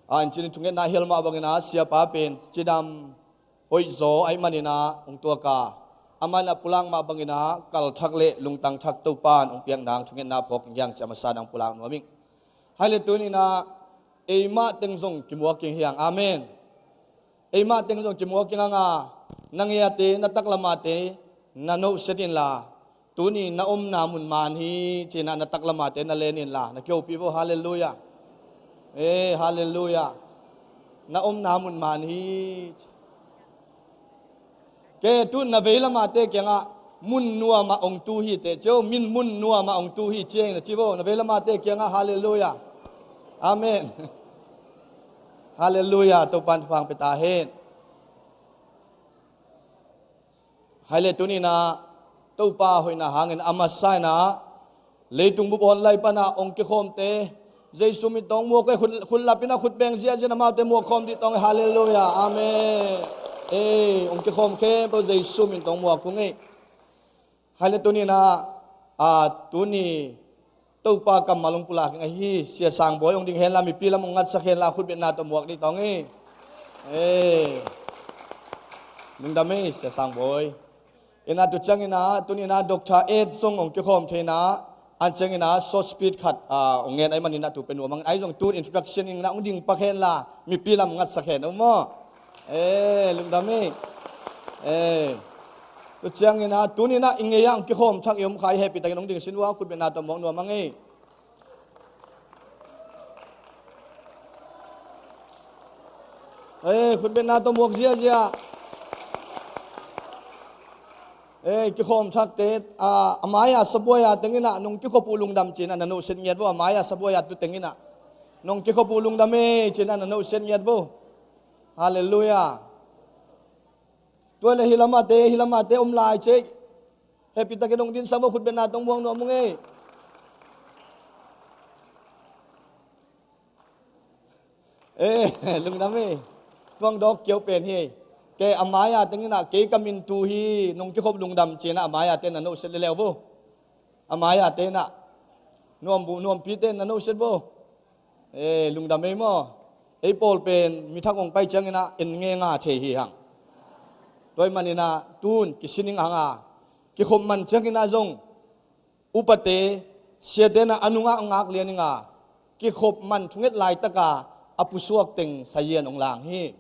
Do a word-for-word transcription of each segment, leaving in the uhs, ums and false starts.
A, in cin in thungetna hel mah bangin a, siapa pen cidam hoihzaw ahih manin a hong tuak a, amah in a pulak mah bangin a kalthak le lungtang thak Topa in hong piak nang thungetna phawk ing hiang ci a masa in hong pulak nuam ing. Hai le tuni in a eimah teng zong kimuak ing hiang. Amen. Eimah teng zong kimuak ing hang a, na ngeite, na taklamate na nohset inla, tuni na omna mun man hi ci in a, na taklamate na len inla, na kihopih vo. Halleluiah. Eh, halleluiah. Na omna mun man hi. Ke tu na veilamate kiangah mun nuamah ong tu hi teh ci vo, min mun nuamah ong tu hi ci ing na ci vo, na veilamate kiangah. Halleluiah. Amen. Halleluiah. Topa in thupha hong pia ta hen. Hai le tuni in a Topa hoihna hangin a masa in a leitung bup online pan a ong kikhawmte Jesu min tawh muak uh e. Khut, khut lap in a khut beng ziahziah in amaute muak khawm dih tawng e. Halleluiah. Amen. Eh, ong kikhawm khempeuh Jesu min tawh muak ung e. Hai le tuni in a, a, tuni Topa kammal ong pulak ing ahi Sia Sang Bawi ong ding henla, mipi lam ong ngatsak henla, khut betna tawh muak dih tawng e. Eh, lungdam e Sia Sang Bawi. In a tu ciangin a, tuni in a Doctor Ed zong ong kikhawm thei in a, an ciangin a short speech khat, a, ong ngen ahih manin a tu pen nuam hang in, ahi zong tu introduction in a ong ding pak henla, mipi lam ngatsak hen uh maw. Eh, lungdam e. Eh, tu ciangin a tuni in a i ngei a ong kikhawm thak i om kha i hehpih takin ong ding sin ua, khut betna tawh muak nuam hang e. Eh, khut betna tawh muak ziahziah. Eh, kikhawm thakte, a, a mai-a sabuai-a teng in a nong kikhop uh lungdam ci in a na nohset ngiat vo, a mai-a sabuai-a tu teng in a nong kikhop uh lungdam e ci in a na nohset ngiat vo. Halleluiah. Tua le hi lamate, hi lamate om lai cei. Hehpih takin ong dinsak vo, khut betna tawh muak nuam ung e. Eh, lungdam e. Tuang dawk kiau pen hi. Kei a mai-a teng in a kei ka min tu hi, nong kikhop lungdam ci in a a mai-a te na nohset leuleu vo. A mai-a te in a nuam bu, nuampi te na nohset vo. Eh, lungdam e maw. Ei pawl pen mi thak ong pai ciangin a en nge nga thei hi hang. Tua ahih manin a tun kisin ing hang a, kikhop man ciangin a zong upate, siate in a a nungah ong ngak lian ing a, kikhop man thunget laitak a a pusuak teng sazian ong lang hi.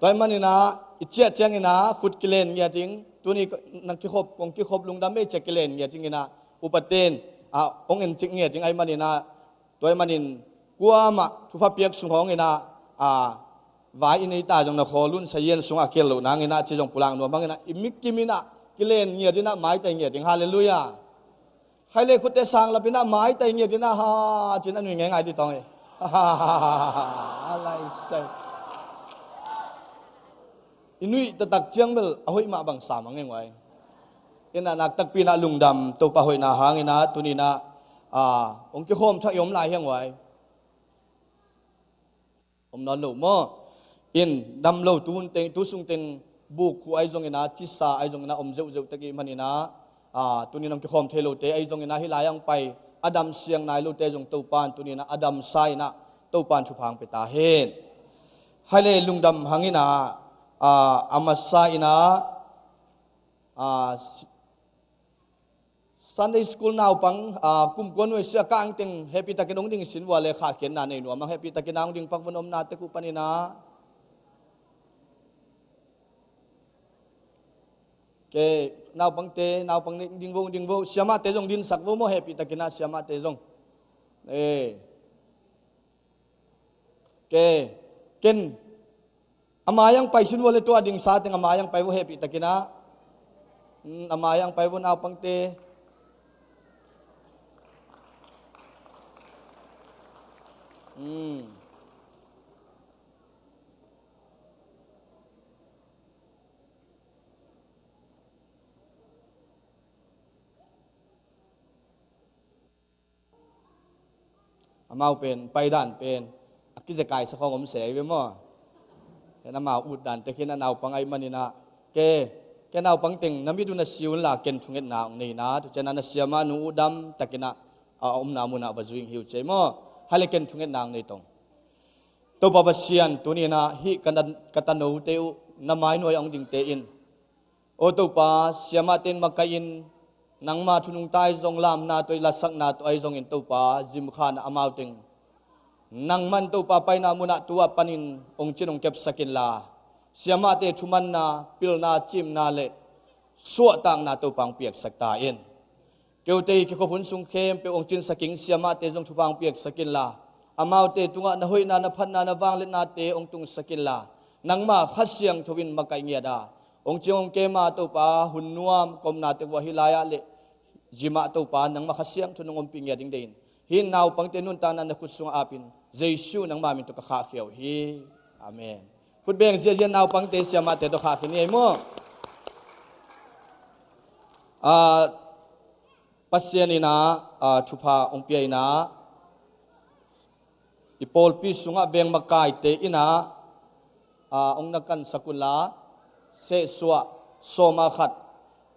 Tua ahih manin a i ciah ciangin a khut kilen ngiat ing, tuni na kikhop, kong kikhop lungdam e ci a kilen ngiat ing in a, upate in a ong en cik ngiat ing ahih manin a, tua ahih manin kuamah thupha piak sung hawng in a, a, vai i nei ta zong na khawl un, sazian sungah a kial loh nang in a ci zong pulak nuam hang in a, i mit kim in a kilen ngiat in a maitai ngiat ing. Halleluiah. Khai le khutte sang lap in a maitai ngiat in a, ha, ci in a nui ngeingai dih tawng e. A lai sai. I nuih taktak ciang bel a hoih mah bang sam a ngei nguai. In a nak takpi in a lungdam, Topa hoihna hang in a tuni in a, a, ong kikhawm thak i om lai hi a nguai. Om nawn lo maw. In dam lo tu hun teng, tu sung teng buk khu ahi zongin a, cisa ahi zongin a, om zeuhzeuh tek i hih manin a, a, tuni in ong kikhawm thei lote ahi zongin a, hih lai-ah ong pai a damsiang nai lote zong Topa in tuni in a, a damsa in a, Topa in thupha ong pia ta hen. Hai le lungdam hang in a, a, a masa in a, a, Sunday school naupang, a, kum kua nuai sia kah ang teng hehpih takin ong ding sin vua le khahkhiatna nei nuam ang, hehpih takin a ong ding pak vun, omna tek uh panin a. Ke, naupangte, naupang ding vo, ding vo, siamahte zong dinsak vo maw, hehpih takin a siamahte zong. Eh. Ke, ken, a mai-ah ong pai sin vua le tua dingsa teng a mai-ah ong pai vo, hehpih takin a. Hmm, a mai-ah ong pai vo naupangte. Hmm. Amau pen, paidan pen, a kizekai sa khawng om se ahi ve maw. Ken amau utdan tekhin a naupang ahih manin a, ke, ke naupang teng, na mit uh na si unla, ken thungetna ong nei na, tu ciang a na siamah nu uh dam takin a, a omna munah va zui ing hi uh ci ei maw. Hai le ken thungetna ong nei tong. Topa Pasian, tuni-in ah hih ka na-, ka tanote uh na mainuai a hong dingte in, aw Topa, siamahte in makaih in, nangma thu nungta ahi zong, lamna tawh, lasakna tawh ahi zongin Topa, zimkhana amau teng nangman Topa paina munah tu-a panin hong cin hong kepsak inla, siamahte thumanna, pilna, cimna le suahtakna Topa hong piaksak ta in. Keute i kikhop hun sung khempeuh hong cinsak ing, siamahte zong thupha hong piaksak inla, amaute tungah na hoihna, na phatna, na vangliatnate hong tungsak inla, nangma Kha Siangtho in makaih ngiat a, hong ciang hong kem a Topa, hun nuam ka omna teng uh ah hih lai-ah le zimah Topa, nangma Kha Siangtho nong ompih ngiat ding deih in, hih naupangte nuntakna na khut sungah ap in, Jesu nangma min tawh ka khahkhia uh hi. Amen. Khut beng ziahziah naupangte, siamahte tawh khahkhia ni ei maw. Ah, Pasian in ah, ah, thupha hong pia in ah, i pawlpi sungah veng makaite in ah, ah, hong na kansak unla, sehsuah sawm a khat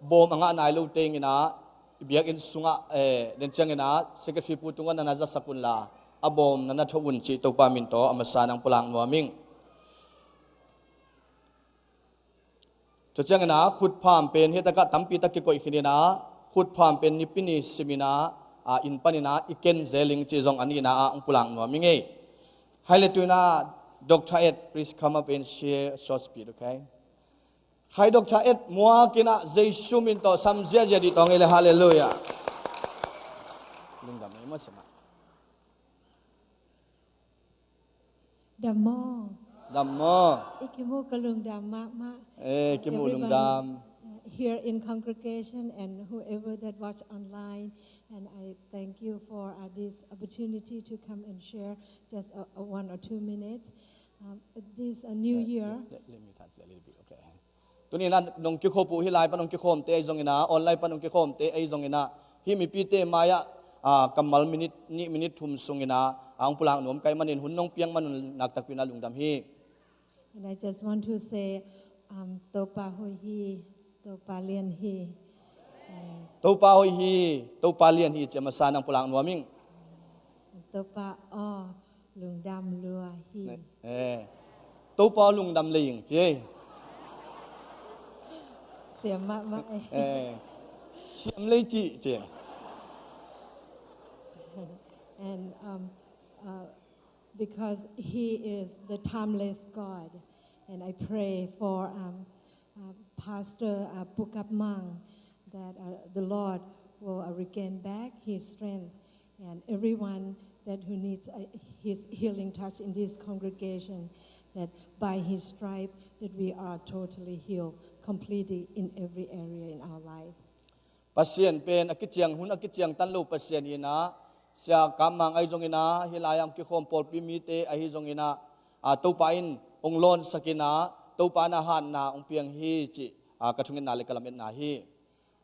bawm a ngah nai lo teng in ah, i biakinn sungah, eh, den ciangin ah, secretary pu tungah na na zasak unla, a bawm na na tho un cih Topa min tawh a masa-in hong pulak nuam ing. Tua ciangin ah, khutpham pen hih takah tampi tak kikoih khin in ah, khutpham pen Nipi ni simin ah, ah, inn panin ah i ken zel ing cih zong a nihna ah hong pulak nuam ing ei. Hi le, tu-in ah, Doctor Ed, please come up and share a short speech, okay? Hi, Doctor Ed, muak in ah, Jesu min tawh sam ziahziah dih tawh ing ei le, hallelujah. Lungdam ei maw, siamah. Dam maw. Dam maw. I kimu ka lungdam mahmah. Eh, kimu lungdam. Everyone, uh, here in congregation and whoever that watch online, and I thank you for, uh, this opportunity to come and share just a, a one or two minutes. Um, this, uh, new year. Let, let, let me translate a little bit, okay? Tuni-in ah nong kikhop uh, hih lai pan hong kikhawmte ahi zongin ah, online pan hong kikhawmte ahi zongin ah, hih mipite mai-ah, ah, kammal minit nih, minit thum sungin ah, ah, hong pulak nuam ka hih manin, hun nong piak man un nakpi takin ah lungdam hi. And I just want to say, um, Topa hoih hi, Topa lian hi. And Topa hoih hi, Topa lian hi, ci a masa-in hong pulak nuam ing. Topa aw lungdam lua hi. Eh. Topa aw lungdam lei ing ci ei. Siam mahmah ei. Eh. Siam lei cih ci ei. And, um, uh, because He is the timeless God, and I pray for, um, uh, Pastor, uh, Pu Kap Mang, that, uh, the Lord will, uh, regain back his strength, and everyone that who needs, uh, his healing touch in this congregation, that by his stripe that we are totally healed completely in every area in our life. Pasian pen a kiciang hun a kiciang tan lo Pasian hi-in ah, Sia Kap Mang ahi zongin ah, hih lai-ah hong kikhawm pawlpi mite ahi zongin ah, ah, Topa in hong lawnsak in ah, Topa in ah hatna hong piang hi cih, ah, ka thungetna le ka lametna hi.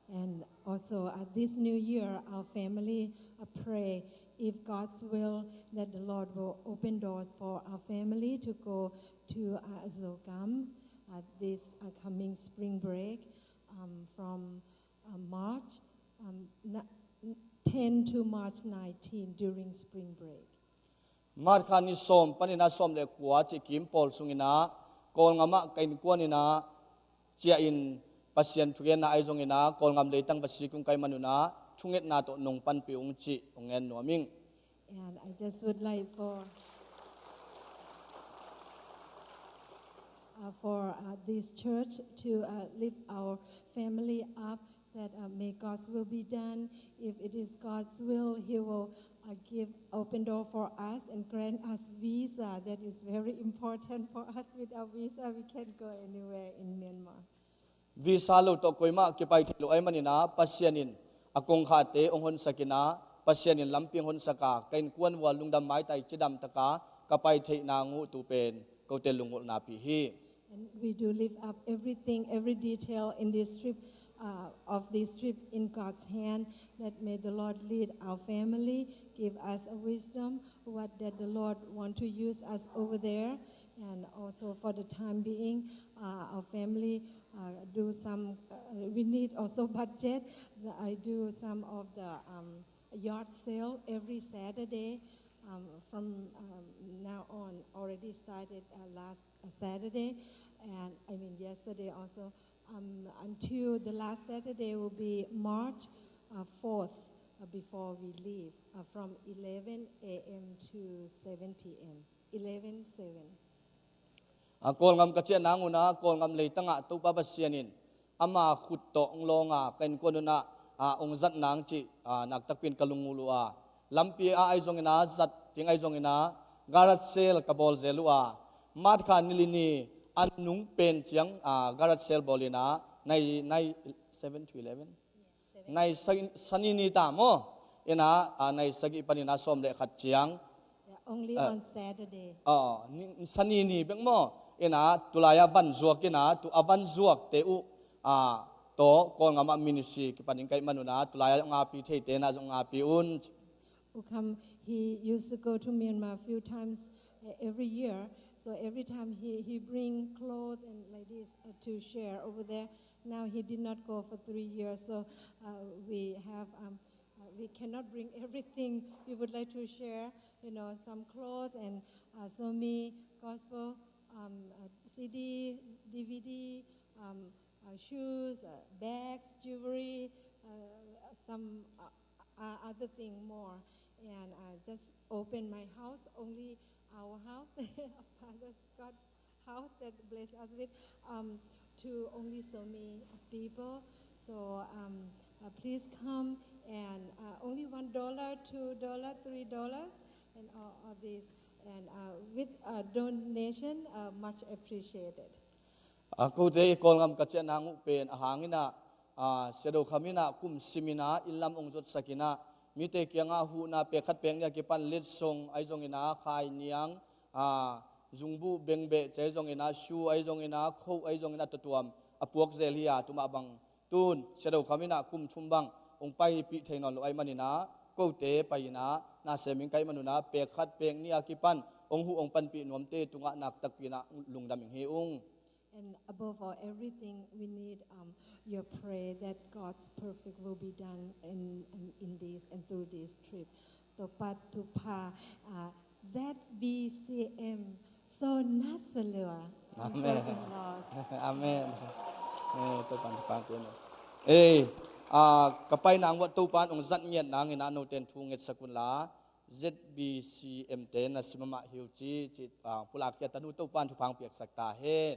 And also, uh, this new year, our family, uh, pray, if God's will, that the Lord will open doors for our family to go to, uh, Zogam, uh, this, uh, coming spring break, um, from, uh, March, um, na-, ten to March nineteen during spring break. March kha ni sawm panin ah sawm le kua cih kim pawl sungin ah, Kawlngam ah ka innkuan in ah ciah-in, Pasian thugenna ahi zongin ah, Kawlngam leitang va sik ung ka hih man un ah, thungetna tawh nong panpih ung cih hong ngen nuam ing. And I just would like for, uh, for, uh, this church to, uh, lift our family up, that, uh, may God's will be done. If it is God's will, He will, uh, give open door for us and grant us visa. That is very important for us. Without visa, we can't go anywhere in Myanmar. Visa lo tawh koimah kipai thei lo ahih manin ah, Pasian in a kongkhakte hong honsak in ah, Pasian in lampi hong honsak a, ka innkuan uh a lungdam maitai, cidam takin ka pai theihna nung tu pen kote lunggulhna pi hi. And we do lift up everything, every detail in this trip, uh, of this trip in God's hand, that may the Lord lead our family, give us a wisdom, what that the Lord want to use us over there. And also for the time being, uh, our family, uh, do some, uh, we need also budget. I do some of the, um, yard sale every Saturday, um, from, um, now on already. Decided uh, last uh, Saturday, and I mean yesterday also. Um, until the last Saturday will be March uh, fourth uh, before we leave uh, from eleven a m to seven p m. Eleven seven. A, Kawlngam ka ciah nang un a, Kawlngam leitangah Topa Pasian in ama khut tawh hong lawng a, ka innkuan un ah, a, hong zat nang cih, a, naktakpi in ka lungngul uh a, lampi ah ahi zongin a, zat ding ahi zongin a, garage sale ka bawl zel uh a, March kha ni li ni a nung pen ciang, a, garage sale bawl in a, nai, nai seven to eleven. Nai sa-, Sani ni ta maw? In a, a, nai sagih panin a sawm le khat ciang. Yeah, only Ah. on Saturday. Oh, ni, Sani ni bek maw? In a, tulai a van zuak in a, tu a van zuak te uh, a, tawh, Kawlngam ah ministry kipan in ka hih man un a, tulai a hong api thei te na zong api un. U Kham, he used to go to Myanmar a few times uh, every year. So every time he, he bring clothes and like this uh, to share over there. Now he did not go for three years, so uh, we have um, uh, we cannot bring everything we would like to share. You know, some clothes and uh, Zomi gospel um, uh, C D, D V D, um, uh, shoes, uh, bags, jewelry, uh, some uh, uh, other thing more, and uh, just open my house, only our house, Father God's house that bless us with, um, to only Zomi people. So um, uh, please come and uh, only one dollar, two dollar, three dollars, and all of this, and uh, with a donation, uh, much appreciated. A, kote i Kawlngam ka ciah nang uh pen a hang in a, a, Sia Do Kham in a kum sim in a, inn lam hong zotsak in a, mite kiangah huhna pek khat pek nih a kipan letsong ahi zongin a, khainiang, a, zungbuh bengbeh ci ahi zongin a, shu ahi zongin a, khoh ahi zongin a, tuamtuam a puak zel hi a, tu mah bang tun Sia Do Kham in a kum thum bang hong paipih thei nawn lo ahih manin a, kote pai in a, na sem ing ka hih man un a, pek khat pek nih a kipan hong huh hong panpih nuamte tungah naktakpi in a lungdam ing hi ung. And above all, everything we need um, your prayer that God's perfect will be done in, in, in this and through this trip. Topa thupha, uh, Z B C M, so nasalua, and so Amen. in laws. Amen. Eh, Topa thupha pia in. Eh, ah, ka pai nang uah Topa hong zat ngiat nangin a, note in thu ngetsak un la. Z B C M te na sim amah hi uh ci, ci, ah, pulak khia ta nu Topa thupha piaksak ta hen.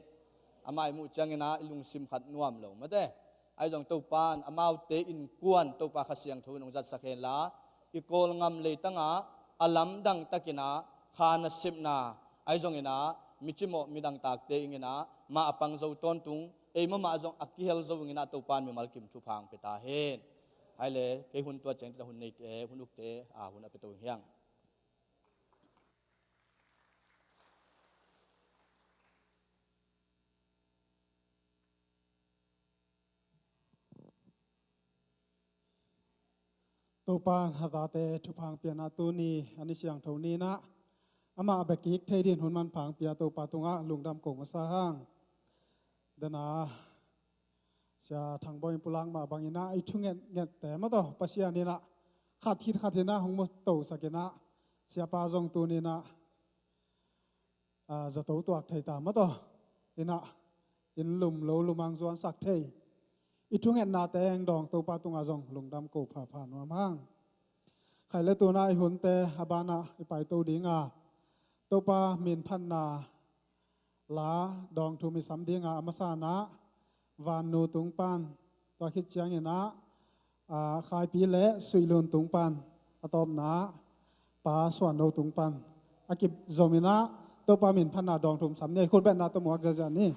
Amah i muh ciangin a i lungsim khat nuam lo mate. Ahi zong Topa in amaute innkuan Topa Kha Siangtho in hong zatsak hen la, i Kawlngam leitangah a lamdang takin a kha nasepna ahi zongin a mi cimawh midang takte ingin a mah a pang zo tawntung, ei mahmah zong a kihel zo ingin a Topa in mimal kim thupha pia ta hen. Hai le, kei hun tua ciang tita hun neite, hun ukte, a, hun a pia to hiang. Topa in a tate thupha piakna tuni a ni siangtho ni in a, amah a bia kik thei dingin hun manpha pia Topa tungah lungdam ko masa hang. Dana Sia Thang Bawi in pulak mah bangin a, i thunget ngette mah tawh Pasian in a khat khit khat in a hong mu tosak in a, siapa zong tuni in a, a, zato tuak thei ta mah tawh in a, inn lum lo lum hong zuansak thei, i thungetnate hong dawng Topa tungah zong lungdam ko phapha nuam hang. Khai le tuna i hunte a banah i paito ding a, Topa minphatna la dawng thum i sam ding a, a masa in a Vannu tung pan, tua khit ciangin a, a, Khaipi le Suihlun tung pan, a tawpna Pa Suan No tung pan a kizom in a, Topa minphatna dawng thum sam ni. Khut betna tawh muak ziahziah ni.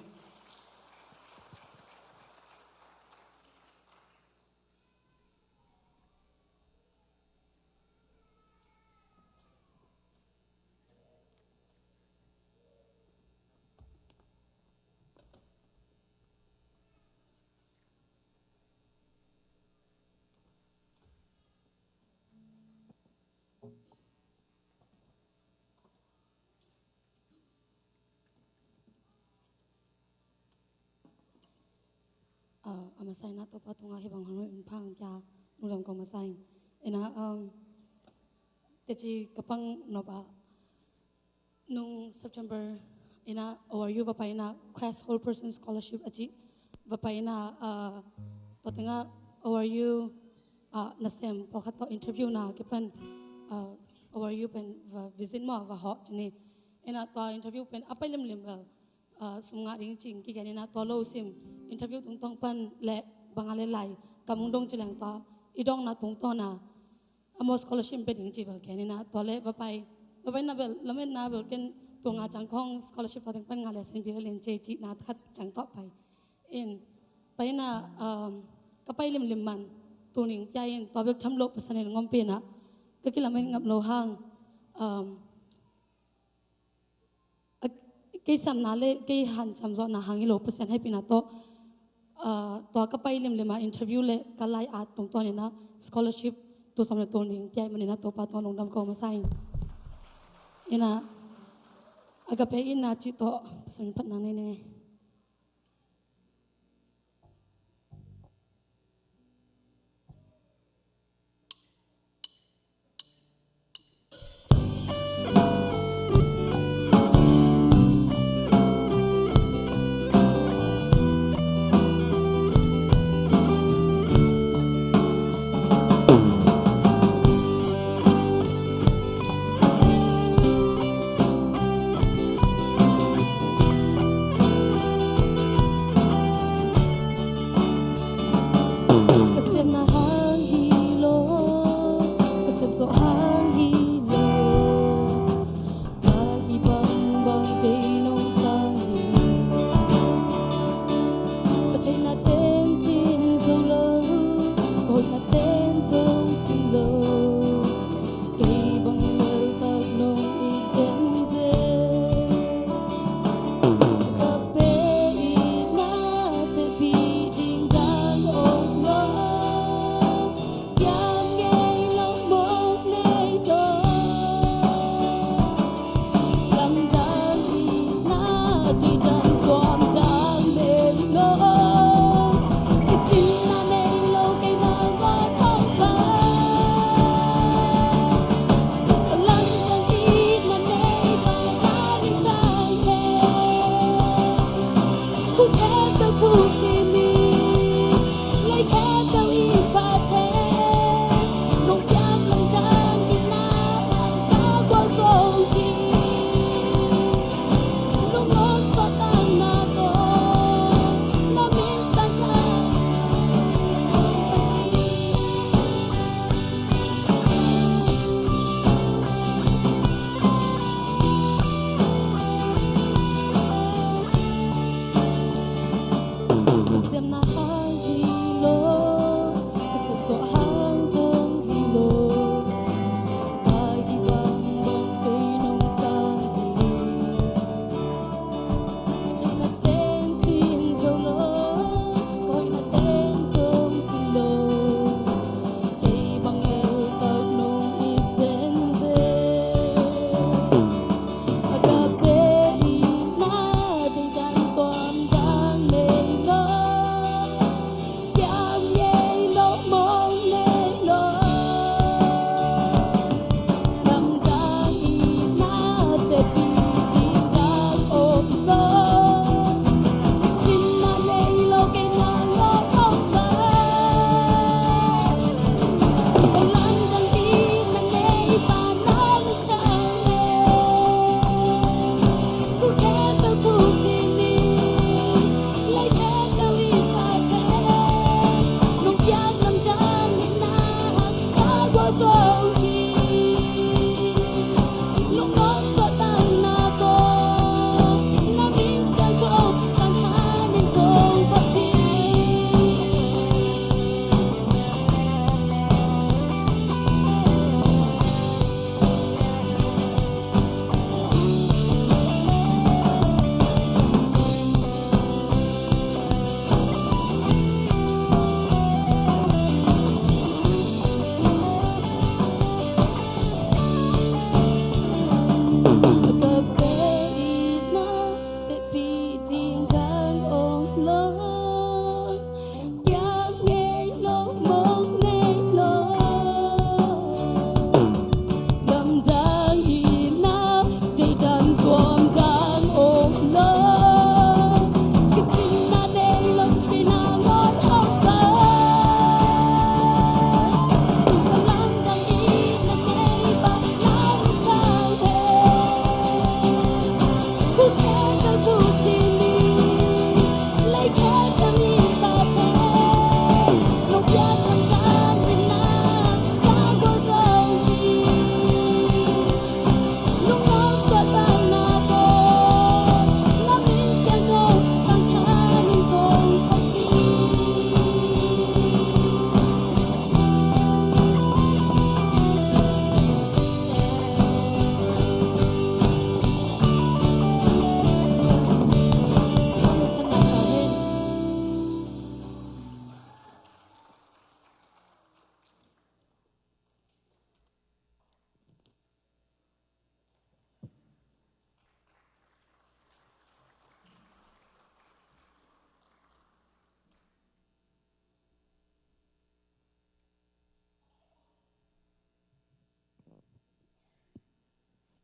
A, a masa in a Topa tungah hih bang hun hun pha hong pia lungdam ko masa ing. In a, um, teci ka pang nop a, Nung September ina O R U va pai ina Quest Whole Person Scholarship a cih va pai ina, ah, tua tengah O R U, ah, nasem pawlkhat tawh interview na kipan, ah, O R U pen va visit maw va hawh ci ni. Ina tua interview pen a pai limlim bel, ah, sum ngah ding cih kigen ina tua lo sim interview tungtawn pan le bang a le lai kam ung dong ci leng tua i dawngna tungtawn a a maw scholarship pe ding ci bel ken ina tua le va pai, va pai na bel lamet na bel ken tua nga cang khong scholarship tua teng pan nga le sen pi len ce ci na khat cang tua pai in pai na, um, ka pai limlim man tu ning pia in tua bek tham lo Pasian in ngom pi na ka kilamet ngap lo hang, um, a, kei samna le kei hanciam zawhna hang hi lo Pasian hehpihna tawh, ah, tua ka pai limlim a interview le ka lai at tungtawn ina scholarship tu sawm le tul ning pia i man ina Topa tawh lungdam ko masa in. Ina Agape ina cih tawh Pasian min phatna nei ning ei.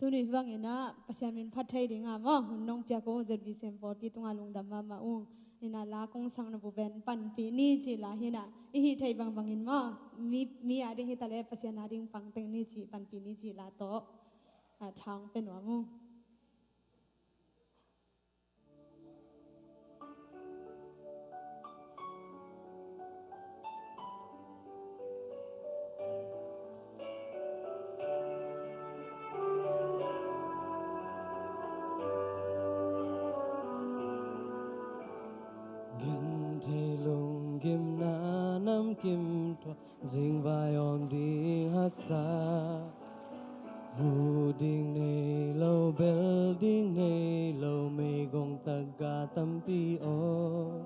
Tuni bangin ah Pasian min phat thei dingah maw, hun nong piak uh Z B C M pawlpi tungah lungdam mahmah ung. Inah la kong sang na buben panpih ni cih la hinah i hih theih bangbangin maw, mi, mi a ding hi taleh Pasian a ding pangteng ni cih, panpih ni cih la tawh, ah, thang pe nuam ung. Genthei lunggimna namkim tua, zingvai awng ding haksa. Huh ding nei lo, bel ding nei lo, meigong taka tampi aw.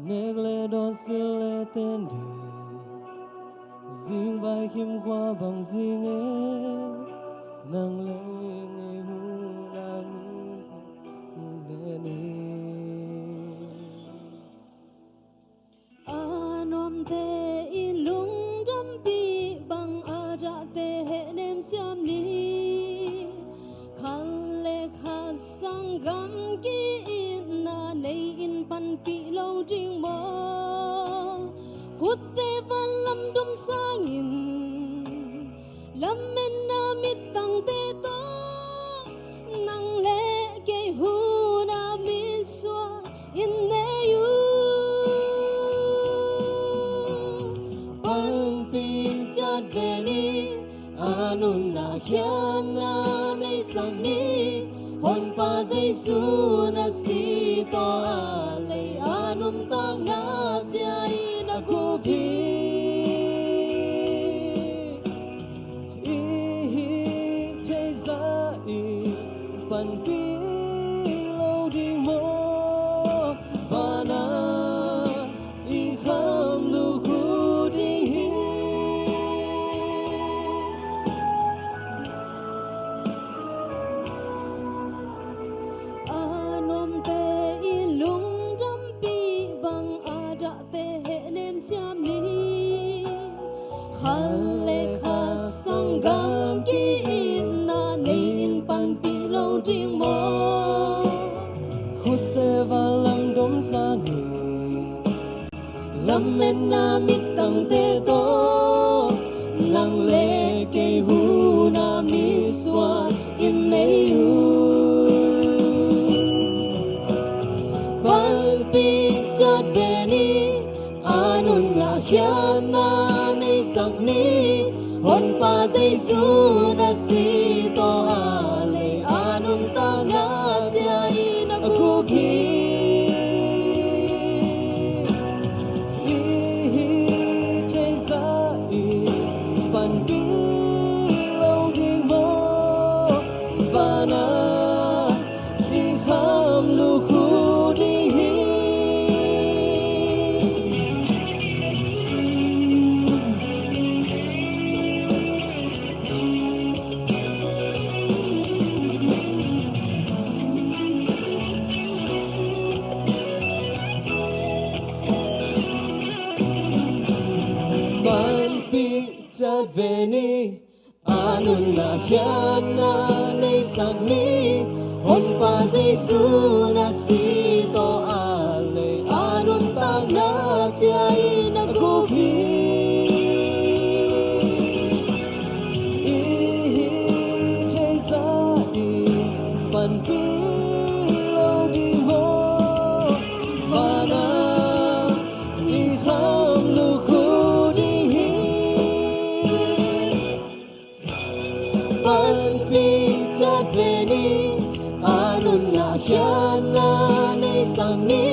Nek le dawn, silh le ten ding, zingvai khimkhua bang zing e. Nang le ngei hun a mi ne ni. A nuamte i lungdampih bang, a dahte hehnem siam ni. Khat le khat sanggam ki-itna nei-in panpih lo ding maw? Khutte van lam dom sangin, lametna mittangte tawh, nang le kei hun a mitsuan in nei uh. Panpih ciat ve ni, a nunna khiatna neisak ni. Honpa Jesu na si tawh a lei a nuntakna pia in a gup hi. I hih theih zah in panpih lo ding maw? Van a i kham lukhu ding hi. A nuamte i lungdampih bang, a dahte hehnem siam ni. Khat le khat sanggam ki-itna nei-in panpih lo ding maw? Khutte van lam dom sangin, lametna mittangte tawh, nang le kei hun a mitsuan in nei uh. Panpih ciat ve ni, a nunna khiatna neisak ni. Honpa Jesu na si tawh a lei a nuntakna pia in a gup hi. I hih theih zah in panpih lo ding maw? Van a i kham lukhu ding hi. Panpih ciat ve ni, a nunna khiatna neisak ni. Honpa Jesu na si tawh a lei a nuntakna pia in a gup hi. I hih theih zah in panpih lo ding maw? Van a i kham lukhu ding hi. Panpih ciat ve ni, a nunna khiatna neisak ni.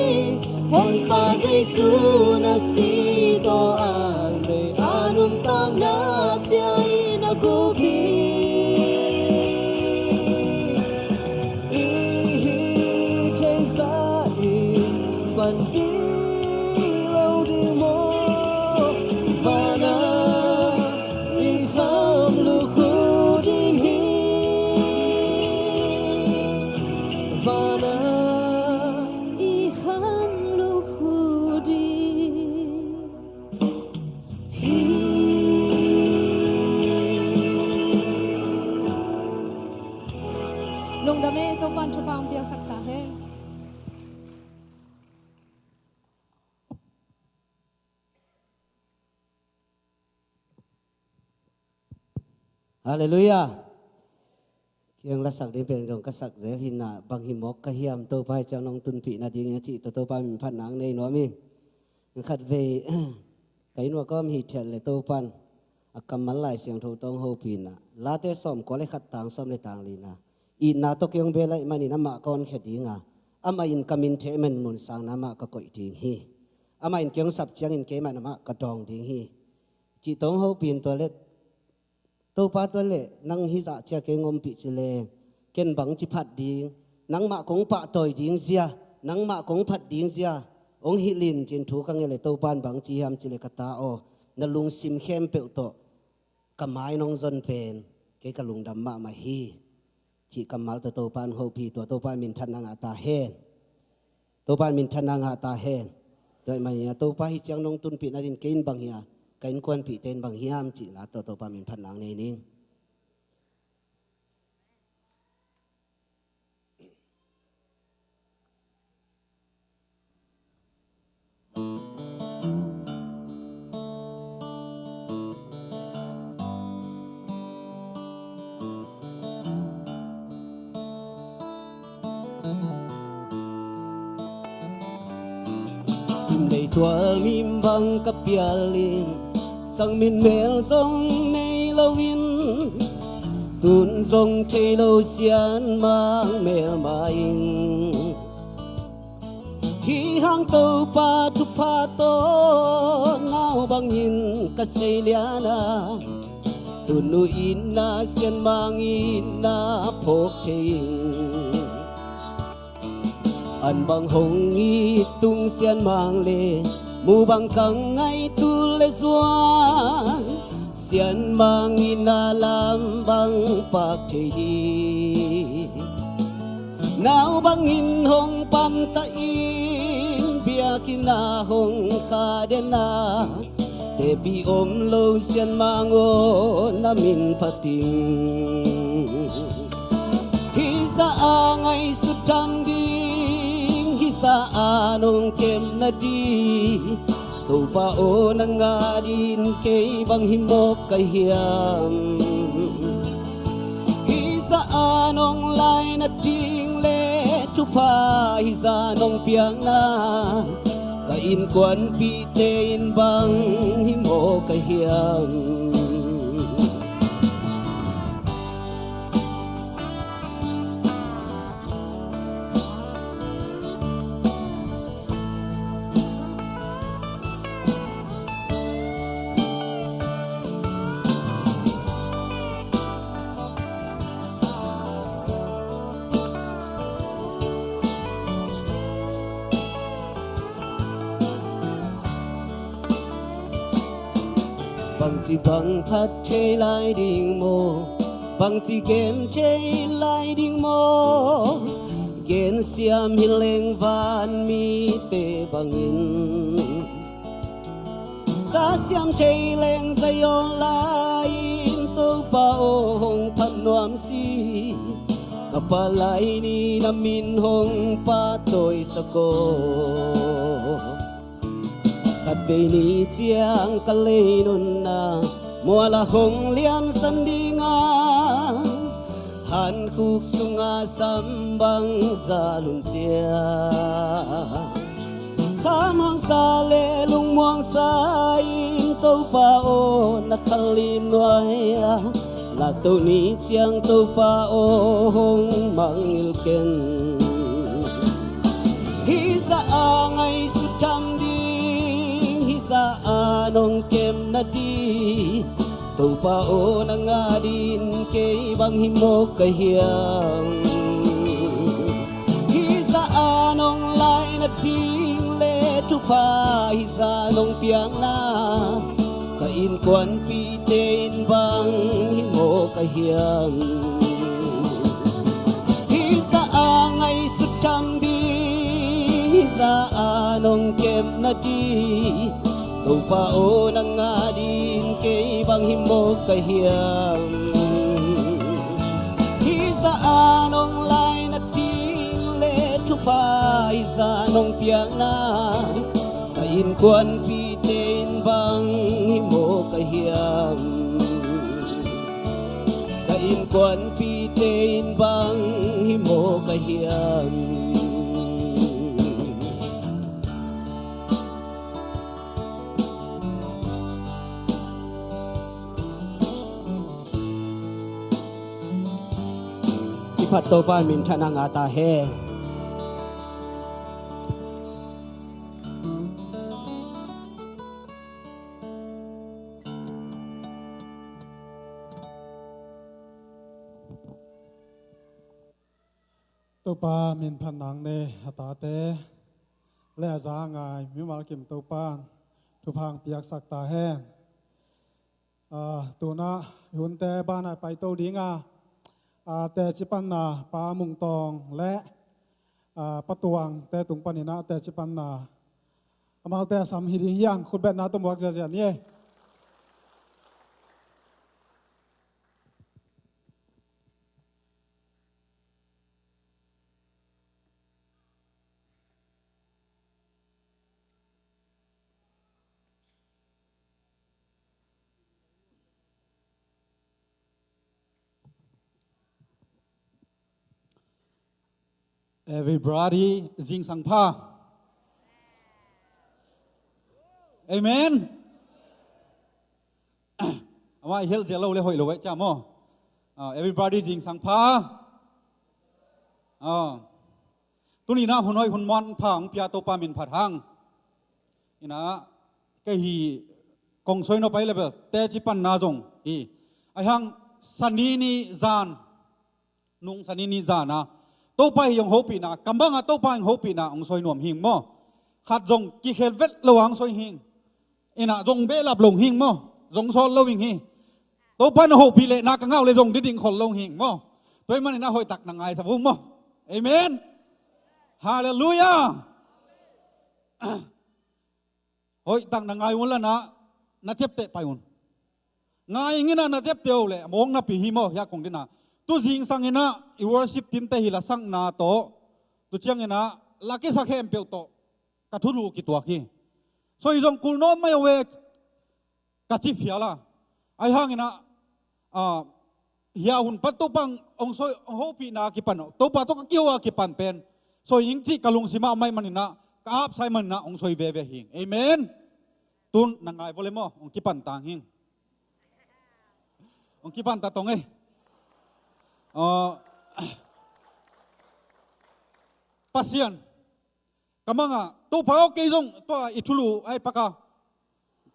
Honpa Jesu na si tawh a lei a nuntakna pia in a gup hi. I hih theih zah in panpih lo ding maw? Van a i kham lukhu ding hi. Van a i kham lukhu ding hi. Lungdam e, Topa'n thupha hong piaksak ta hen. Halleluiah. Kiang lasak ding pen zong ka sak zel hi-in ah, bang hi mawk ka hiam, Topa hi ciang nong tunpih nadingin a cih tawh Topa min phatna hong nei nuam hi. Khatvei ka inn uah ka om hi thiat leh Topa'n a kammal Lai Siangtho tawh hong hopih in ah, Late sawmkua le khat, tang sawm le tang li-na, itna tawh kei hong bel ahih manin amah ka honkhia ding a, amah in ka min thei ahih manin mun sangna mah ka koih ding hi. Amah in kei hong sap ciangin keimah in amah ka dawng ding hi, cih tawh hong hopih in, tua leh Topa, tua leh nang hih zah ciang kei hong ompih ci leng ken bangci phat ding, nangmah kong pahtawi ding zia, nangmah kong phat ding zia hong hilh in, ci-in thu ka nget leh Topa'n bangci hiam cih leh, ka ta aw, na lungsim khempeuh tawh ka mai nong zon pen kei ka lungdam mahmah hi, cih kammal tawh Topa'n hong hopih hi. Tua Topa'n minthanna ngah ta hen. Topa'n minthanna ngah ta hen. Tua ahih manin ah, Topa hi ciang nong tunpih nadingin kei in bang hiam, ka innkuanpihte in bang hiam cih la tawh Topa min phatna hong nei ning. Simlei tual mim bang ka pial in, sang min mel zong nei loin, tun zong thei lo sian mang melmah ing. Hih hang Topa thupha tawh nau bangin ka seilian a, tunu itna sian mang itna phawk thei ing. An bang hong it tung sian mang le, mu bang kang ngai tul le zuan, sian mang itna lam bang pak thei ding. Nau bangin hong pamtah in, biakinn ah hong kha den a, tepih om lo sian mang aw, na min phat ing. Hih zah a ngaihsut tham ding, hih zah a nong kep nading, Topa aw, nang adingin kei bang hi mawk ka hiam? Hih zah a nong lai nading le thupha, hih zah nong piakna, ka innkuanpihte in bang hi mawk ka hiam? Bangci bang phat thei lai ding maw? Bangci gen thei lai ding maw? Gen siam hi leng van mite bangin, za siam thei leng Zion lai-in, Topa aw, hong phat nuam si. Ka palai ni na min hong pahtawi sak aw. Khatvei ni ciang ka lei nunna mual ah hong liansan ding a, hankhuk sungah sam bang zal hun ciang, khamhangsa le lungmuangsa in, Topa aw, na khalim nuai a, laktoh ni ciang, Topa aw, hong mangngilh ken. Hih zah a ngaihsut tham ding, hih zah a nong kep nading, Topa aw, nang adingin kei bang hi mawk ka hiam? Hih zah a nong lai nading le thupha, hih zah nong piakna, ka innkuanpihte in bang hi mawk ka hiam? Hih zah a ngaihsut tham ding, hih zah a nong kep nading, Topa aw, nang adingin kei bang hi mawk ka hiam? Hih zah a nong lai Nong piakna ka innkuanpihte in bang hi maw ka hiam? Ka innkuanpihte in bang hi maw ka hiam? I phat Topa minthanna ngah ta hen. Topa min phat nang ne a tate le a za a ngai mimal kim Topa thupha piaksak ta hen. Ah, tuna hunte banah paito dinga, ah, teci panna Pa Mung Tawng le, ah, Pa Tuang te tung paninah teci panna amaute a sam hi ding hiang khutbetna tawh muak ziazia ni e. Everybody, zingsang pha. Amen. Amah i helh zia lo le hoih lo eh cia maw? Ah, everybody zingsang pha. Ah. Tuninah hun hoih hun muan pha hong pia Topa min phat hang. Inah kei hi kong soi nop ahi le bel teci panna zong hi. Ahi hang Sani ni zan nung Sani ni zana Topa hi hong hopihna, kam banga Topa hi hong hopihna hong soi nuam hing maw? Khat zong kikhel vet lo hong soi hing. Inah zong behlap lo hing maw? Zong sawt lo hing hi. Topa na hopih leh na ka ngau le zong diding khol lo hing maw? Tua hi maninah hoihtak na ngai sa vung maw? Amen. Halleluiah. Hoihtak na ngai un lanah na ciapteh pai un. Ngai inginah na ciapteh uh leh mawk napi hi maw hiah kong dinah. Tu zingsang inah i worship team te hi lasakna tawh tu cianginah la kisak hempeuh tawh ka thulu kituak hi. Soi zong kul nawn mai uh e ka ci phial a. Ahi hanginah, ah, hia hun pan Topa hong soi, hong hopihna a kipan, Topa tawh ka kiho a kipan pen soi ing cih ka lungsimah mai maninah, ka apsai maninah hong soi veve hing. Amen. Tun na ngai vua le maw, hong kipan tang hing. Hong kipan ta tong e. Ah, Pasian ka mangah Topa aw, kei zong tua i thulu ai paka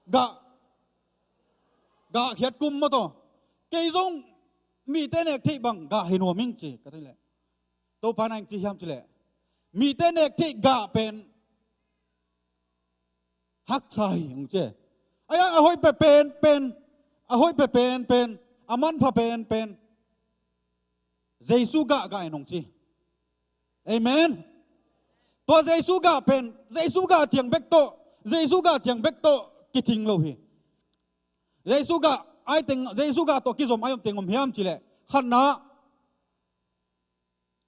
gah gah khiat kum maw taw, kei zong mite nek theih bang gah hi nuam ing ci ka theih leh Topa na ing ci hiam ci leh mite nek theih gah pen haksa hi hong ci. Ahi hang a hoih pe pen pen, a hoih pe pen pen, a manpha pen pen Jesu gah gah in hong ci. Amen. Tua Jesu gah pen Jesu gah ciang bek tawh, Jesu gah ciang bek tawh kicing lo hi. Jesu gah ai teng, Jesu gah tawh kizom ai om teng om hiam ci leh khatna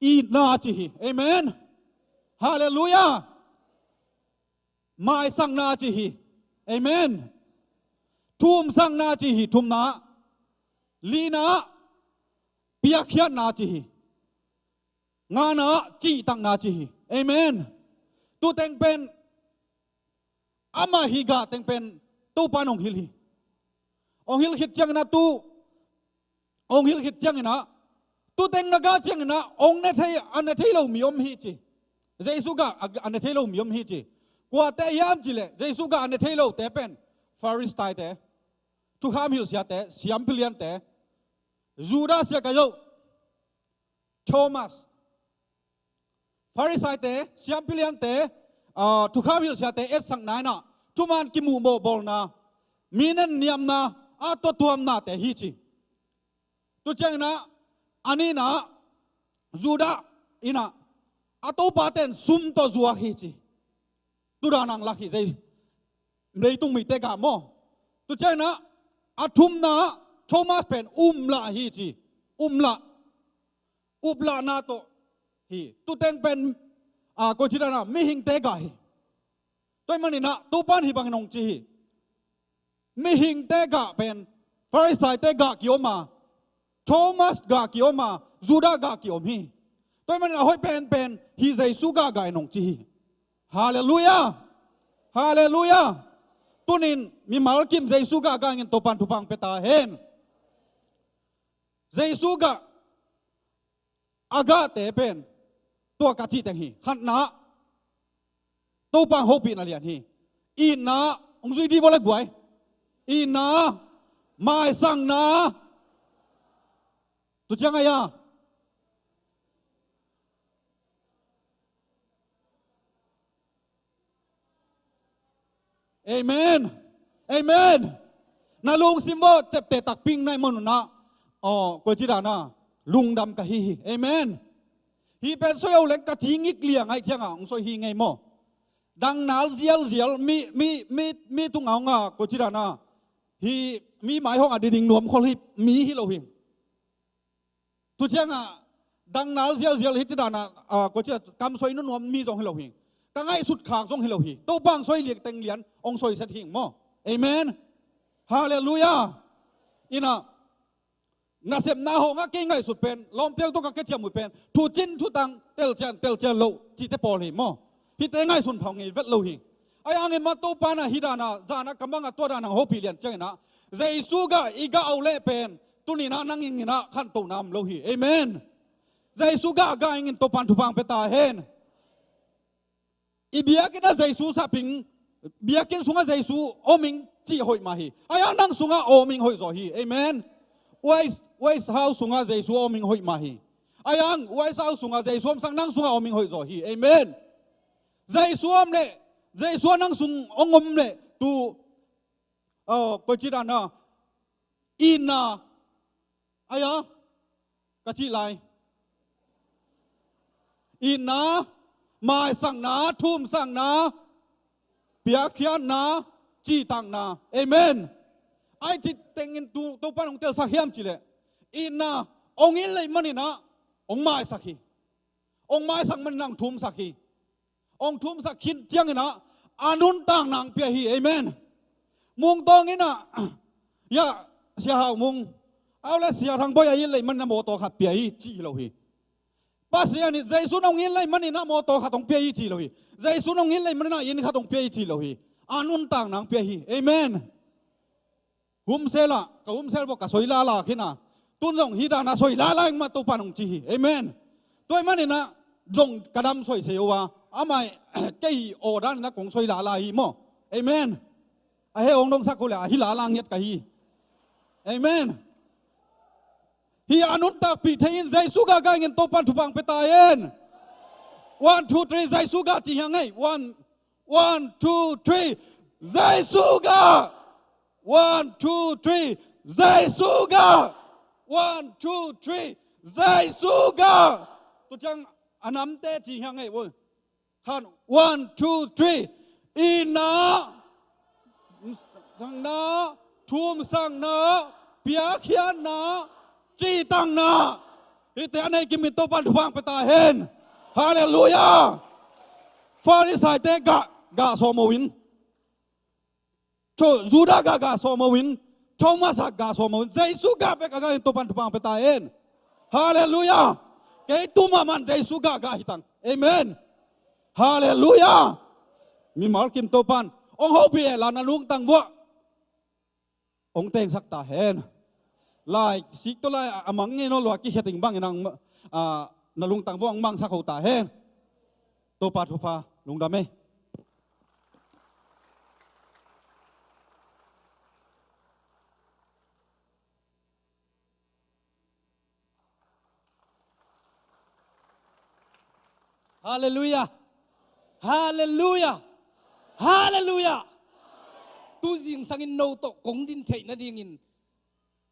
itna ci hi. Amen. Halleluiah. Maisakna ci hi. Amen. Thumsakna ci hi. Thumna, lina, piakkhiatna ci hi. Ngana, cihtakna ci hi. Amen. Tu teng pen amah hi gah teng pen Topa in hong hilh hi. Hong hilh khit cianginah tu hong hilh khit cianginah tu teng na gah cianginah hong ne thei, a ne thei lo mi om hi ci. Jesu gah a, a ne thei lo mi om hi ci. Kuate hiam ci leh Jesu gah a ne thei lote pen Pharisee-te, thukham hilhsiate, siampi liante, Judas Iskariot, Thomas, Pharisee-te, siampi liante, ah, thukham hilhsiate etsakna inah thuman kimuh bawlbawlna, mi nenniamna, a tuatuamnate hi ci. Tu cianginah a nihna Judas inah a topa ten sum tawh zuak hi ci. Tudan ang lak hi zei leitung mite gah maw? Tu cianginah a thumna Thomas pen umlah hi ci. Umlah. Uplahna tawh hi. Tu teng pen a, koici dan a, mihingte gah hi. Tua ahih manin ah Topan hih bangin hong ci hi. Mihingte gah pen Farisaite gah kiom a, Thomas gah kiom a, Judah gah kiom hi. Tua ahih manin a hoih penpen hih Jesu gah gah in hong ci hi. Halleluiah. Halleluiah. Tunin mimal kim Jesu gah gah in Topan thupha hong pia ta hen. Jesu gah a gahte pen tua ka cih teng hi. Khatna, Topa hong hopihna lian hi. Itna, hong zui dih vua le guai. Itna, maisakna. Tu ciang a ia. Amen. Amen. Na lungsim vawh cepte takpi na hih manun ah, aw, koici dan a, lungdam ka hi hi. Amen. Hih pen soi o leng ka ci ngik liang ahih ciangah hong soi hi ngei maw. Dang nal zialzial mi, mi, mi, mi tungah hong a, koici dan a, hih mi mai hong a diding nuam khol hi mi hi lo hi. Tu ciangah dang nal zialzial hih ci dan a, a, koici a, kam soi nunuam mi zong hi lo hi. Ka ngaihsut khak zong hi lo hi. Topa hong soi lian teng lian hong soi set hi maw. Amen. Halleluiah. Ina, nasepna hong a kei ngaihsut pen, lawmte tawh ka kiciam uh pen, thucin thutang, telcian telcian loh cihte pawl hi maw. Hihte ngaihsun phawk ngei vet lo hi. Ahi hangin mah Topa in ah hih dan a, zan a ka mang a tua dan a hong hopih lian ciangin ah, Jesu gah i gah uh leh pen, tuni in ah nang ing in ah khantohna om lo hi. Amen. Jesu gah gah ing in Topan thupha hong pia ta hen. I biakinn ah Jesu sap ing, biakinn sungah Jesu om ing cih hoih mah hi. Ahi hang nang sungah om ing hoih zaw hi. Amen. White, White House sungah Jesu om ing hoih mah hi. Ahi hang White House sungah Jesu omsak, nang sungah om ing hoih zaw hi. Amen. Jesu om leh, Jesu a nang sung hong om leh, tu, aw, koici dan a, itna, aia, ka cih lai. Itna, maisakna, thumsakna, piakkhiatna, cihtakna. Amen. Ahi cih tengin tu, Topa in hong telsak hiam cih leh, itna, hong it leh manin ah hong maisak hi. Hong maisak manin ah hong thumsak hi. Hong thumsak khit ciangin ah a nuntakna hong pia hi. Amen. Mung Tawng in ah, ya, Sia Hau Mung, aw le Sia Thang Bawi a it leh manin ah mawtaw khat pia hi cih hi lo hi. Pasian in Jesu in hong it leh manin ah mawtaw khat hong pia hi cih lo hi. Jesu in hong it leh manin ah inn khat hong pia hi cih lo hi. A nuntakna hong pia hi. Amen. Humsel ah, ka humsel vawh ka soi lala khin a. Tun zong hih dan a soi lala ing mah Topa in hong ci hi. Amen. Tua ahih manin ah zong ka dam soi se uh a. Amah kei hi aw dan in ah kong soi lala hi maw. Amen. A he hong dongsak uh leh a hi lala ngiat ka hi. Amen. Hih a nuntakpih thei in Jesu gah gah ing in Topan thupha hong pia ta hen. One, two, three, Jesu gah ci hi hang ei. One, one, two, three. Jesu gah. One, two, three. Jesu gah. One, two, three. Jesu gah. Tu ciang a namte ci hi hang ei. Khan, one, two, three. Itna, sangna, thumsakna, piakkhiatna, cihtakna. Hihte a nei kim in Topan thupha hong pia ta hen. Halleluiah. Farisaite gah, gah sawm uh in. Tho, Judah gah gah sawm uh in, Thomas gah gah sawm uh in, Jesu gah bek a gah in Topan thupha hong pia ta hen. Halleluiah. Kei tu mahmah in Jesu gah gah hi tang. Amen. Halleluiah. Mimal kim Topan hong hopih e la na lungtang vuah hong tengsak ta hen. Lai sik tawh lai a mang ngei nawn lo a kikhiat ding bangin ang, a, na lungtang vuah hong mangsak ho ta hen. Topa thupha, lungdam e. Halleluiah. Halleluiah. Halleluiah. Tu zingsangin no tawh kong din theih nadingin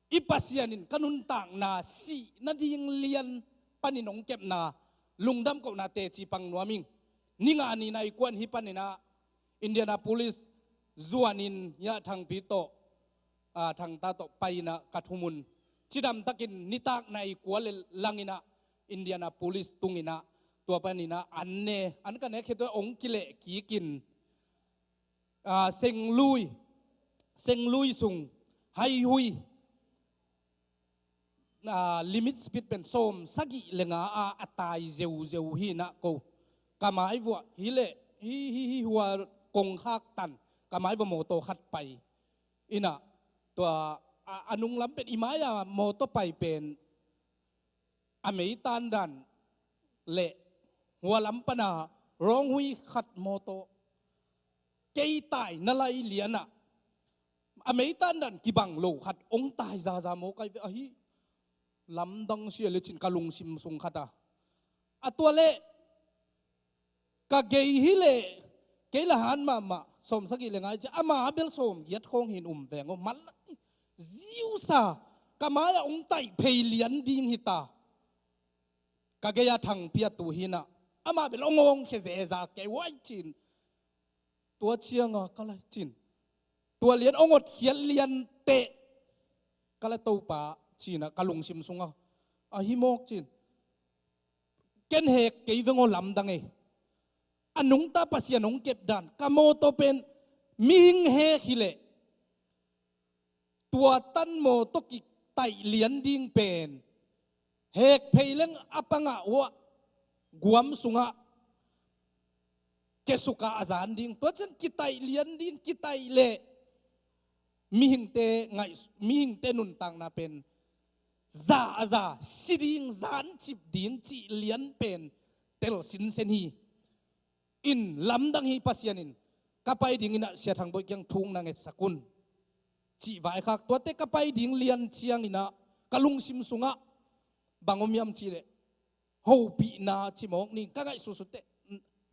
i Pasian in ka nuntakna sih nading lian panin hong kepna lungdam kohna teci pang nuam ing. Ni nga ni nai kuan hih panin ah Indianapolis zuanin hia Thangpi tawh, a, Thangta tawh pai in ah ka thum un. Cidamtakin nitak nai kua le langin ah Indianapolis tungin ah Tua panin ah an ne, an ka nek khit uh ong kileh kikin, ah, senglui, senglui sung, haihui, ah, limit speed pen sawm sagih le nga ah a tai zeuzeu hi in ah ko. Ka mai vuah hi leh, hi, hi, hi hua kongkhak tan, ka mai vuah mawtaw khat pai in ah, tua, a, a nunglam pen i mai-a mawtaw pai pen a meitan dan le hua lam pana rawnghui khat mawtaw kei tai na lai lian ah a meitan dan kibang lo khat ong tai zaza maw kai ve ahi. Lamdang sia le cin ka lungsim sung khat a. A tua leh ka gei hi leh, kei la han mahmah, sawm sagih le nga i ci, ama bel sawm giat khawng hin um veng aw, malak hi. Ziusa, ka mai-ah ong taih phei lian ding hi ta. Ka gei-a thang piatu hi in ah, ama bel ong awngkhia zeza kei uai cin. Tua cianga ka lai cin. Tua lian ong otkhiat lian teh. Ka la Topa cin ah ka lungsim sungah. Ahi mawk cin. Ken hek kei veng aw lamdang ei. A nungta Pasian hong kep dan. Ka mawtaw pen mihing hek hi leh. Tua tan mawtaw kitaih lian ding pen. Hek phei leng a pangah uah guam sungah. Kesukah a zan ding. Tua cian kitaih lian ding, kitaih leh. Mihingte ngaih, mihingte nuntakna pen. Za a za, si ding, zan cip ding, cih lian pen. Tel sinsen hi. In lamdang hi Pasian in, ka pai ding in ah Sia Thang Boih kiang thu na ngetsak un. Cih vaikhak tuate ka pai ding lian ciang in ah, ka lungsim sungah, bang om hiam cih leh, hopihna ci mawk ning, ka ngaihsutsut teh,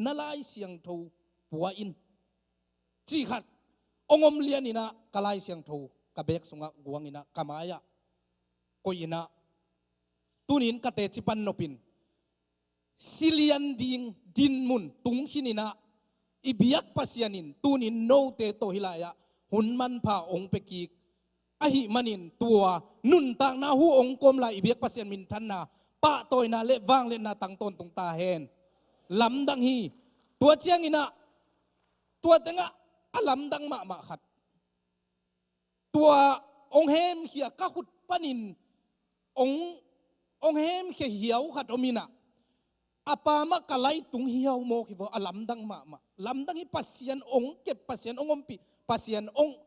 na Lai Siangtho pua in. Cih khat, ong om lian in ah, ka Lai Siangtho, ka bek sungah guang in ah, ka mai-ah, koih in ah, tuni in ka teci pan nop in, si lian ding dinmun tung khin in ah, i biak Pasian in tunin note tawh hih lai-ah hun manpha ong pia kik ahih manin tua nuntakna hu ong kawm lai i biak Pasian minthanna, pahtawina le vangliatna tang tawntung ta hen. Lamdang hi. Tua ciang in ah, tua tengah a lamdang mahmah khat. Tua ong hemkhia ka khut panin ong, ong hemkhia hiau khat om in ah, a pa mah ka lai tung hiau mawk hi vaw, a lamdang mahmah. Lamdang hi Pasian ong kep, Pasian ong ompih, Pasian ong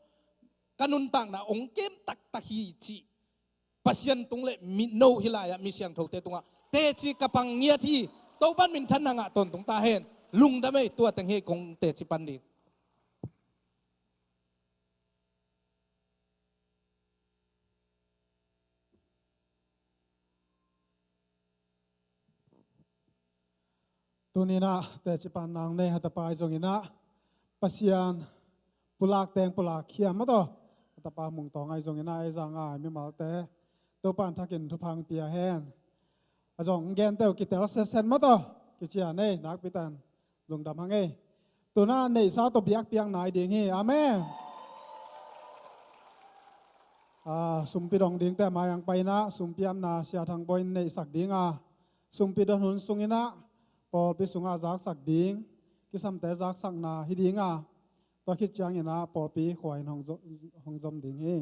ka nuntakna ong kem taktak hi cih. Pasian tung le mi no hih lai-ah mi siangthote tungah teci ka pang ngiat hi. Topan minthanna ngah tawntung ta hen. Lungdam ei, tua teng hi kong teci pan ding. Tuni in ah teci pan nang nei hatapa i zong in ah Pasian pulak teng pulak khiam mataw, hatapa Mung Tawng ah i zong in ah ei zang a mimalte Topan thakin thupha pia hen. A zong gen teuh kitel sesen mataw, kici a nei nakpi tan lungdam hang ei. Tuna neihsa tawh biakpiakna i ding hi. Amen. Ah, sumpi dong dingte mai ang pai in ah sumpi amna Sia Thang Boih in neihsak ding a, sumpi don hun sung in ah pawlpi sungah zaksak ding, kisamte zaksakna hi ding a, tua khit ciang in ah pawlpi khua in hong zo-, hong zom ding hi.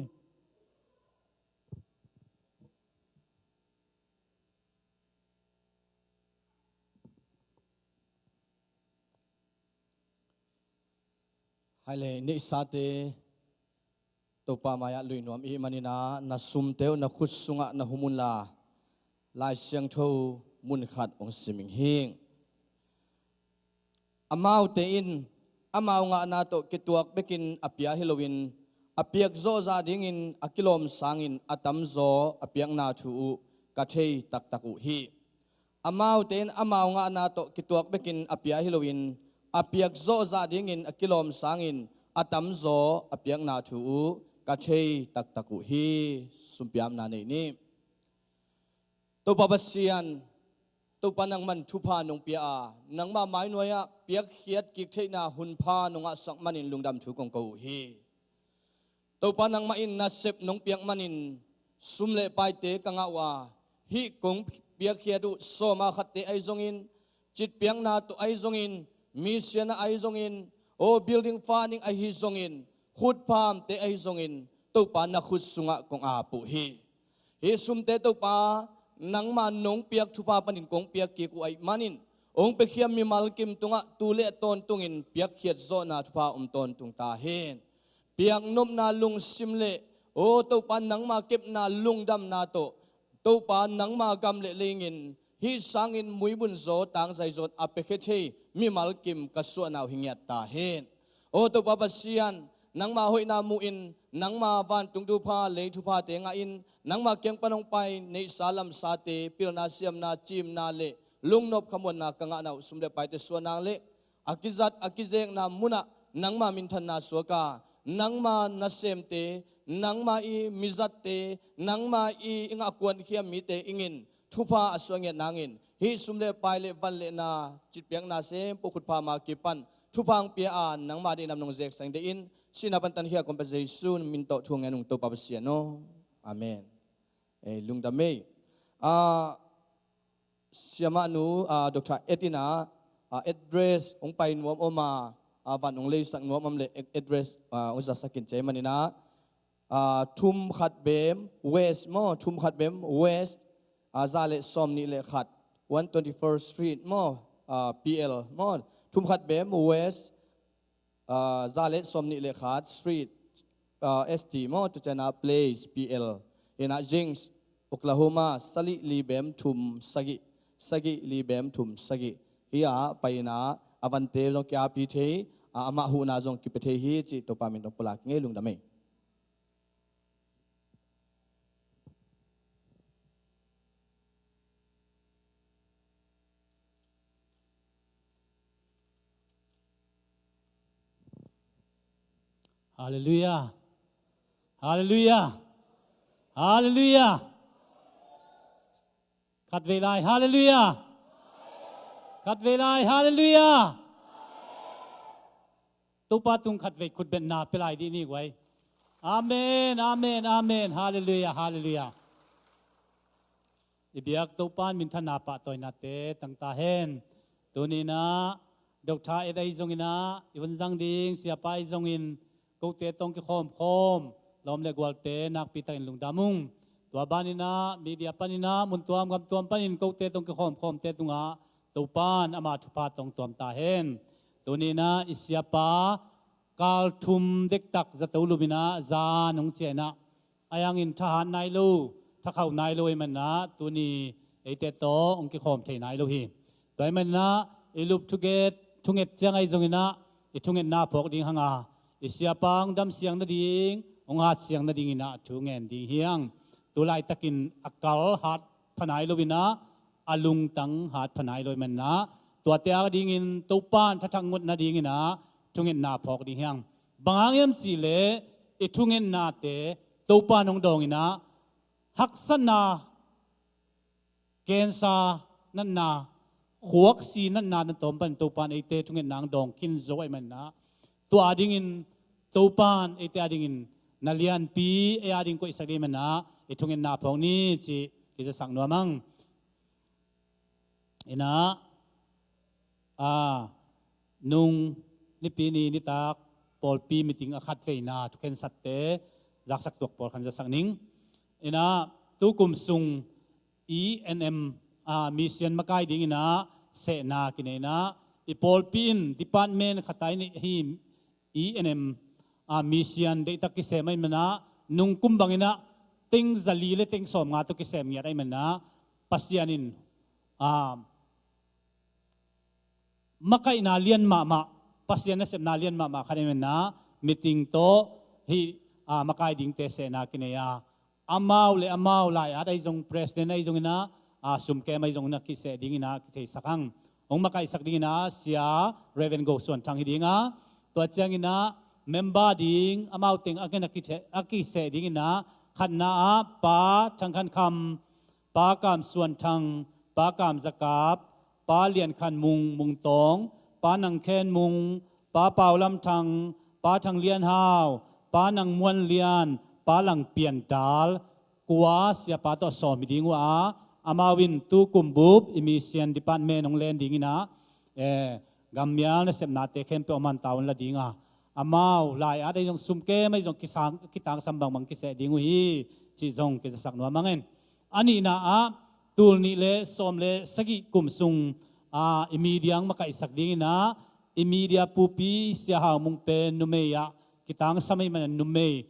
Hai le, neihsate Topa mai-ah lui nuam i hih manin ah, na sumte uh na khut sungah na hum unla, Lai Siangtho mun khat hong sim ing hing. Amaute in amau ngahna tawh kituak bekin a pia hi loin, a piak zawh zah dingin a kilawm sangin a tamzaw a piakna thu uh ka thei taktak uh hi. Amaute in amau ngahna tawh kituak bekin a pia hi loin, a piak zawh zah dingin a kilawm sangin a tamzaw a piakna thu uh ka thei taktak uh hi. Sumpi amna nei ni. Topa Pasian, Topa nangman thupha nong pia a, nangmah mainuai-ah piakkhiat kik theihna hunpha nong ngahsak manin lungdam thu kong ko uh hi. Topa nangmah in nasep nong piak manin sum le paite ka ngah uh a, hih kong piakkhiat uh sawma khatte ahi zongin, citpiakna tawh ahi zongin, misianna ahi zongin, aw building fund ding ahi zongin, khutphamte ahi zongin, Topa na khut sungah kong ap uh hi. Hih sumte Topa, nangma nong piak thupha panin kong piak kik uh ahih manin, hong piakhia mimal kim tungah tu le tawntungin piakkhiat zawhna thupha om tawntung ta hen. Piaknopna lungsim le, aw Topa, nangma kepna lungdamna tawh, Topa, nangma gam le leingin hih sangin muibun zaw tangzai zaw a piakhia thei mimal kim ka suahna uh hi ngiat ta hen. Aw Topa Pasian, nangma hoihna muhin, nangma vantung thupha, lei thuphate ngahin, nangma kiang pan hong pai neihsa lamsate, pilna siamna, cimna le lungnop khamuanna ka ngahna uh sum le paite suahna le a kizat a kizekna munah nangma minthanna suaka, nangma nasemte, nangma i mizatte, nangma i i ngahkuan khiam mite ingin thupha a suah ngiat nangin, hih sum le pai le van le na, citpiakna sem pawh khutpha ma kipan thupha hong pia a, nangma deihna nong zeksa dingin, sihna pan tankhia kong pia Jesu min tawh thu ngen ung Topa Pasian aw. Amen. Eh, lungdam ei. Ah, Siamahnu, ah, Doctor Ed in ah, ah, address hong pai nuam om a, ah, van hong leisak nuam om le ad-, address, ah, hong zasak in ci ahih manin ah, ah, thum khat bem West maw, thum khat bem West, ah, za le sawm nih le khat, one twenty-first Street maw, ah, P L maw, thum khat bem West, ah, za le sawm nih le khat Street, ah, S T maw, tua ciangin ah Place P L. In ah Jinx, Oklahoma, sagih li bem thum sagih, sagih li bem thum sagih. Hi ah pai in ah a vante zong ki-api thei, ah, amah huhna zong kipia thei hi cih Topa min tawh pulak ing ei, lungdam ei. Halleluiah. Halleluiah. Halleluiah. Khatvei lai, halleluiah. Khatvei lai, halleluiah. Topa tung khatvei khutbetna pia lai dih ni guai. Amen, amen, amen. Halleluiah, halleluiah. I biak Topa in minthanna pahtawinate tang ta hen. Tuni in ah Doctor Ed ahi zongin ah, i hun zang ding siapa ahi zongin, kote tawh hong kikhawmkhawm lawm le gualte nakpi takin lungdam ung. Tua ban in ah media pan in ah, mun tuam gam tuam panin kote tawh hong kikhawmkhawmte tungah Topa in ama thupha tawh hong tuam ta hen. Tuni in ah i siapa kal thum dektak zato lum in ah zan hong ciah in ah, ahi hangin thahat nai lo, thakhauh nai lo ahih manin ah tuni eite tawh hong kikhawm thei nai lo hi. Tua ahih manin ah i lup thuget, thunget ciang ahi zongin ah i thungetna phawk ding hang a, i siapa hong damsiang nading, hong hatsiang nadingin ah thu ngen ding hi hang. Tu laitakin a kal hat pha nai lo in ah, a lungtang hat pha nai lo ahih manin ah, tuate adingin Topa in thathak ngot nadingin ah thungetna phawk ding hi hang. Bang hang hiam cih leh i thungetnate Topa in hong dawng in ah, haksatna, cancer natna, khuaksi natna na tawm pan Topa in eite thungetna hong dawng khin zo ahih manin ah, tua adingin Topa in eite adingin na lianpi, ei ading koihsak ding ahih manin ah i thungetna phawk ni cih kizasak nuam hang. In ah, a, nung Nipi ni nitak pawlpi meeting a khatveina thukhensatte zaksak tuak pawl khat zasak ning. In ah, tukum sung E N M, a, mission makai dingin ah sehna kinei in ah, i pawlpi in department khat a i neih hi, E N M, a, mission deihtak kisem ahih manin ah, nungkum bangin ah teng zali le teng sawmnga tawh kisem ngiat ahih manin ah, Pasian in, a, makaihna lian mahmah, Pasian nasepna lian mahmah khat ahih manin ah, meeting tawh hih, a, makai dingte sehna kinei a, amau le amau lai-at ahi zong, president ahi zongin ah, a, sumkem ahi zongin ah kiseh dingin ah kitheisak hang. Hong makaihsak dingin ah Sia Reverend Go Suan Thang hi ding a, tua ciangin ah member ding amau teng a gen a kithe-, a kiseh dingin ah, khatna ah Pa Thang Khan Kham, Pa Kam Suan Thang, Pa Kam Za Kap, Pa Lian Khan Mung, Mung Tawng, Pa Nang Khen Mung, Pa Pau Lam Thang, Pa Thang Lian Hau, Pa Nang Muan Lian, Pa Lang Pian Dal, kua siapa tawh sawm hi ding uh a, Amau in tu kumbup i mission department hong len dingin ah, eh, gammial nasepnate khempeuh aman tavuan la ding a, amau lai-at ahi zong, sumkem ahi zong kisang, kitangsam bangbang kiseh ding uh hi, cih zong kizasak nuam ing. A nihna ah, tul nih le sawm le sagih kum sung, ah, i media hong makaihsak dingin ah, i media pupi Sia Hau Mung pen numei ah kitangsam ahih manin numei,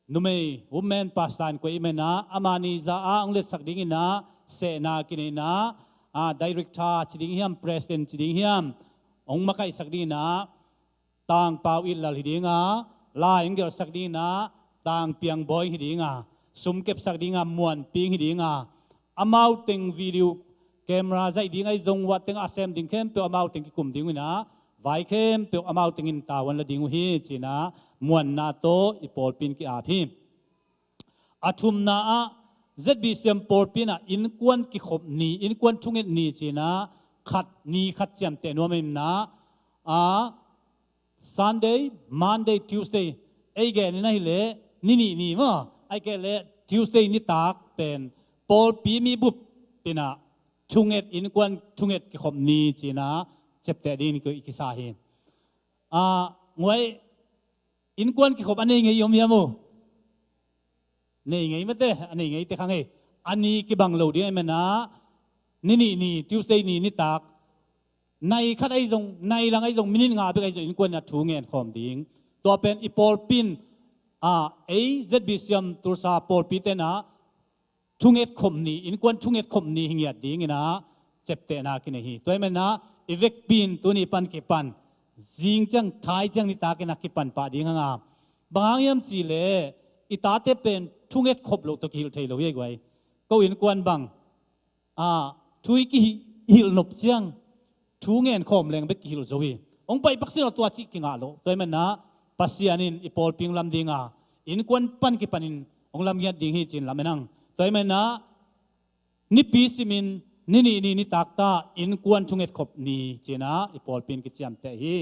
numei, women pastor in koih ahih manin ah, amah ni za ah hong letsak dingin ah, sehna kineihna, ah, director ci ding hiam, president ci ding hiam, hong makaihsak dingin ah, Tang Pau It Lal hi ding a, lai hong gelhsak dingin ah, Tang Piang Bawi hi ding a, sum kepsak ding a, Muan Ping hi ding a, amau teng video camera zaih ding ahi zong, uah teng a sem ding khempeuh amau teng kikum ding uh in ah, vai khempeuh amau tengin tavuan la ding uh hi, ci-in ah, muanna tawh i pawlpi in ki-ap hi. A thumna ah, Z B C M pawlpi in ah innkuan kikhop ni, innkuan thunget ni ci-in ah, khat, ni khat ciamteh nuam ahih manin ah, a, Sunday, Monday, Tuesday, ei gen in ahih leh, ni nih ni maw, ahih kei leh Tuesday nitak pen pawlpi mi bup in ah, thunget, innkuan thunget kikhop ni ci-in ah, ciamteh dingin kisa hi. Ah, nguai, innkuan kikhop a nei ngei om hiam uh? Nei ngei mate, a nei ngei te kha ngei. A ni kibang lo ding ahih manin ah, ni nih ni, Tuesday ni nitak, nai khat ahi zong, nai lang ahi zong, minit nga bek ahi zong, innkuan in ah thu ngen khawm ding. Tua pen i pawlpi in, ah, ei Z B C M Tulsa pawlpi te in ah, thunget khop ni, innkuan thunget khop ni hi ngiat dingin ah, ciamtehna kinei hi. Tua ahih manin ah, i vekpi in tuni pan kipan, zing ciang, thai ciang nitak in ah kipan pah ding hang a. Bang hang hiam cih leh, i tate pen thunget khop lo tawh kihilh thei lo hi, guai. Ko innkuan bang, ah, thu i kihilh nop ciang, thu ngen khawm leng bek kihilh zo hi. Hong pai pak sin aw, tua cih kingah lo. Tua ahih manin ah, Pasian in i pawlpi hong lam ding a, innkuan pan kipanin hong lam ngiat ding hi ci-in lamen hang. Tua ahih manin ah, nipi simin, ni nih ni nitak ta, innkuan thunget khop ni ci-in ah, i pawlpi in kiciamteh hi.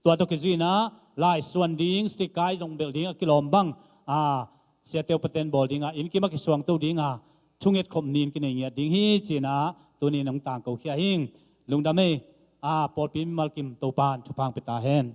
Tua tawh kizui-in ah, lai suan ding, sticker zong belh ding a kilawm bang, ah, siate upate in bawl ding a, inn kim ah kisuangto ding a, thunget khop ni in kinei ngiat ding hi ci-in ah, tuni in hong tangko khia hi ing. Lungdam ei, ah, pawlpi mimal kim Topa'n thupha hong pia ta hen.